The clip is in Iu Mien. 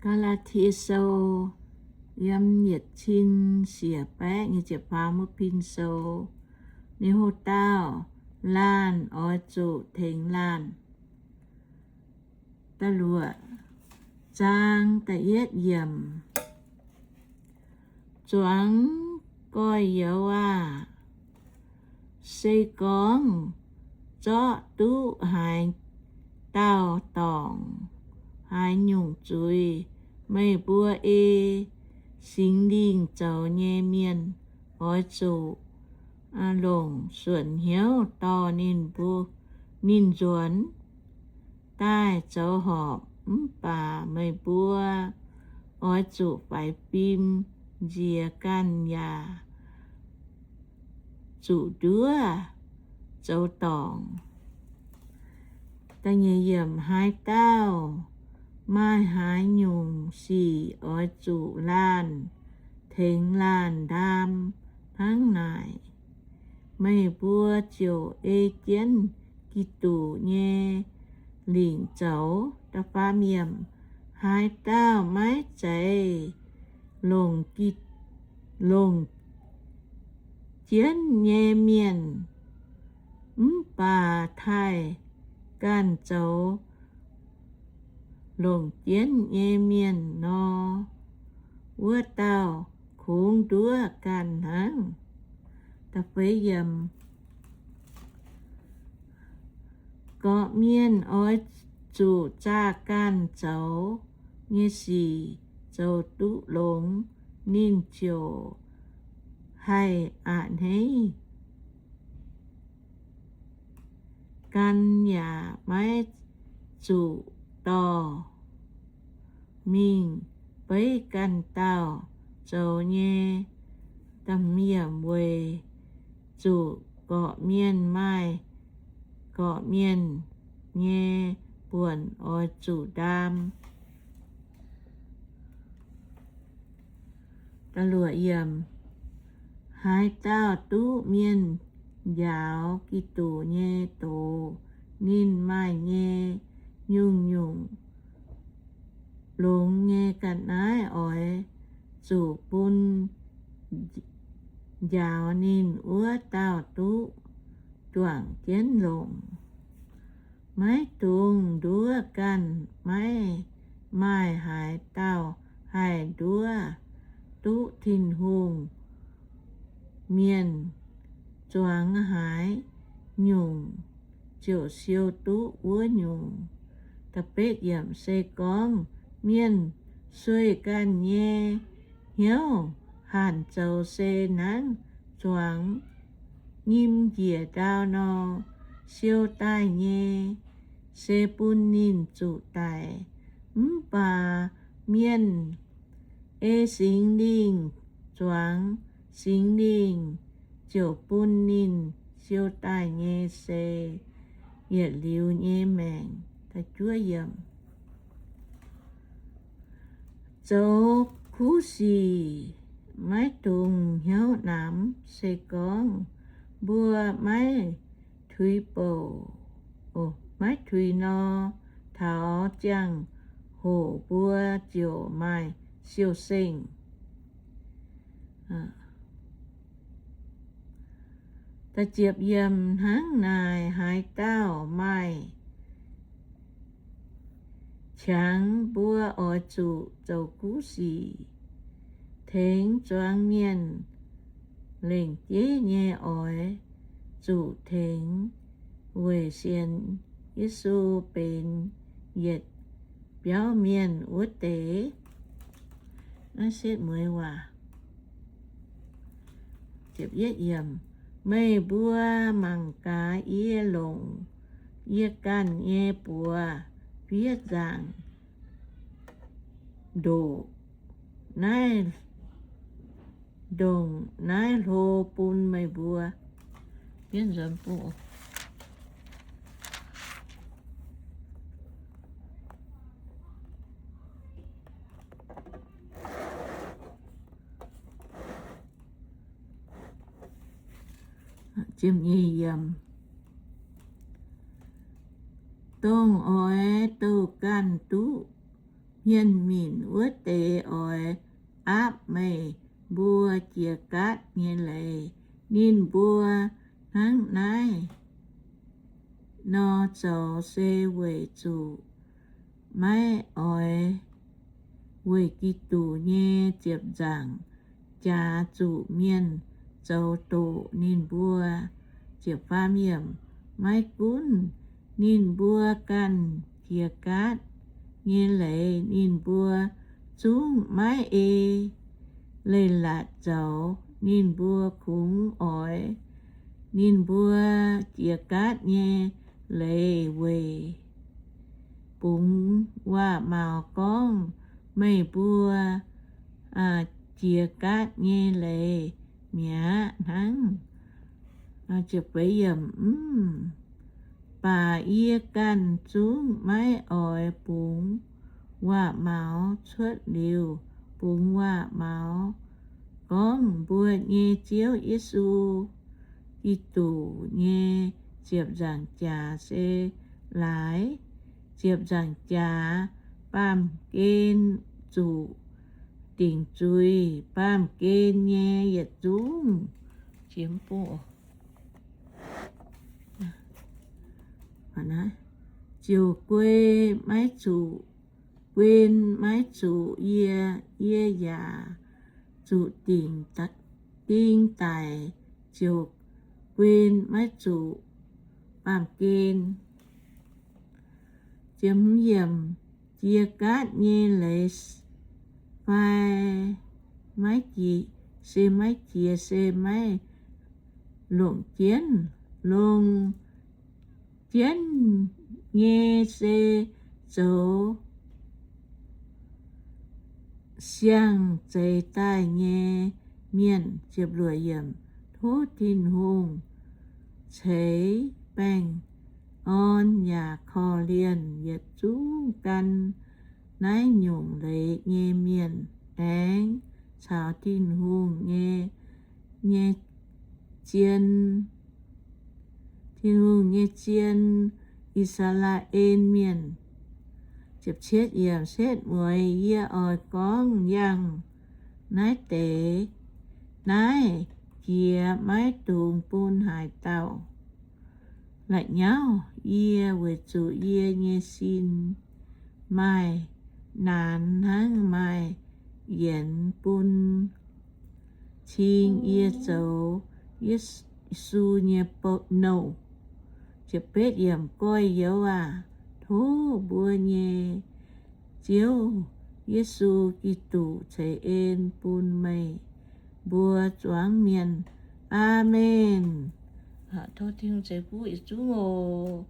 Gaa^laa^tie Sou, yiem yietc cin siec baeqv nyic ziepc faam wuov pin sou, ninh hoc dauh laanh oix zuqc tengx laanh. Da'luoqc zaang da'yietv yiemc. Zuangx gorx-youz aah! Se gorngv zorqv duqv haaix dauh dorngc, haaix nyungc zuiz, meih mbuo ei Singx Lingh zoux nyei mienh oix zuqc longc suonc hnyouv dorh ninh mbuo, ninh nzuonx daaih zoux horpc. Mv baac meih mbuo oix zuqc faix fim nziex ganh yaac zuqc nduov zoux dorngc. Haaix dauh maaih haaix nyungc sic oix zuqc laanh tengx laanh ndaam hnangv naaic, meih mbuo ziouc ei jienv Giduc nyei lingc zoux. Da'faam yiemc. Haaix daunh maiv zeiz longc, longc jienv nyei mienh, mv baac taaih ganh zoux longc jienv nyei mienh nor, wuov dauh kungx nduov ganh hnangv. Gorqv-mienh oix zuqc zaah ganh zoux nyei sic zoux duqv longx, ninh ziouc haih a'hneiv gan yaac maiv zuqc dorh mingh beiv ganh dauh zoux nyei. Weic zuqc gorqv-mienh maaih gorqv-mienh nyei buonc oix zuqc ndaam. Haaix dauh duqv mienh njaaux Giduc nyei doz, ninh maaih nyei nyungc-nyungc longx nyei ga'naaiv oix zuqc bun njaaux ninh wuov dauh duqv juangc jienv longc. Maiv dungx nduov ganh. Maiv maaih haaix dauh haih nduov duqv Tin-Hungh mienh. Zuangx haaix nyungc ziouc siou duqv wuov nyungc. Se gorngv mienh sueih ganh nyei hnyouv hanc zoux se hnangv zuangx nyim njiec ndau nor, siou daaih nyei se bun ninh zuqc daic. Mv baac mienh ei Singx Lingh zuangx, Singx Lingh ziouc bun ninh siou daaih nyei se yietc liuz nyei maengc. Zoux kuv sic maiv dungx hnyouv namx. Se gorngv mbuo maiv tuix bouc, maiv tuix nor, taux ziangh hoc mbuo ziouc maaih siou-sengh. Hnangv naaic, haaix dauh maaih qangx, mbuo oix zuqc zoux kuv sic tengx zuangx mienh. Lengc jeiv nyei oix zuqc tengx weic sienx Yesu benx yietc biauv mienh wuov deix. Naaiv setv mueiz waac. Meih mbuo mangc gaax, yie longc yie ganh nyei buoz fiev nzaangc ndoqc naaiv, ndongc naaiv hlo bun meih mbuo. Dongh oix douh ganh duqv hmien minc wuov deix oix aapv meih mbuo jiex gaatv nyei leiz. Ninh mbuo hnangv naaiv nor zoux se weic zuqc maiv oix weic Giduc nyei ziepc nzaangc jaax zuqc mienh zoux doqc ninh mbuo. Maiv gunv ninh mbuo ganh jiex gaatv nyei leiz, ninh mbuo zungv maiv ei leiz-latc zoux. Ninh mbuo kungx oix ninh mbuo jiex gaatv nyei leiz weic bungx waac-maux gorngv, meih mbuo jiex gaatv nyei leiz mi'aqv hnangv. Mv baac yie ganh zungv maiv oix bungx waac-maux. Cuotv liuz bungx waac-maux gorngv mbuo nyei Ziouv Yesu Giduc nyei ziepc nzaangc jaax se laaix ziepc nzaangc jaax baamh gen zuqc dingc zuiz. Baamh gen nyei yietc zungv ziouc guei maiv zuqc, guen maiv zuqc yie. Yie yaac zuqc dingc, ding daic ziouc guen maiv zuqc baamh gen. Jiex gaatv nyei leiz fai maiv jiex, se maiv jiex, se maiv longc jienv. Longc jienv nyei se zoux siang-zeix daaih nyei mienh. Tov Tin-Hungh ceix baengh orn yaac korv-lienh yietc zungv gan naaiv nyungc leiz nyei mienh, aengx caux Tin-Hungh nyei, nyei zien, Tin-Hungh nyei zien, I^saa^laa^en Mienh. Setv mueiz yie oix gorngv yangh naaiv deix, naaiv jiex maiv dungx bun haaix dauh la'nyauv yie, weic zuqc yie nyei sin maaih naanx hnangv maaih yienx bun cing yie zoux Yesu nyei nouh. Goiv-youz aah! Tov mbuo nyei Ziouv Yesu Giduc ceix en bun meih mbuo zuangx mienh. Aamen. Tov Tin-Hungh ceix fuqv yietc zungv oc.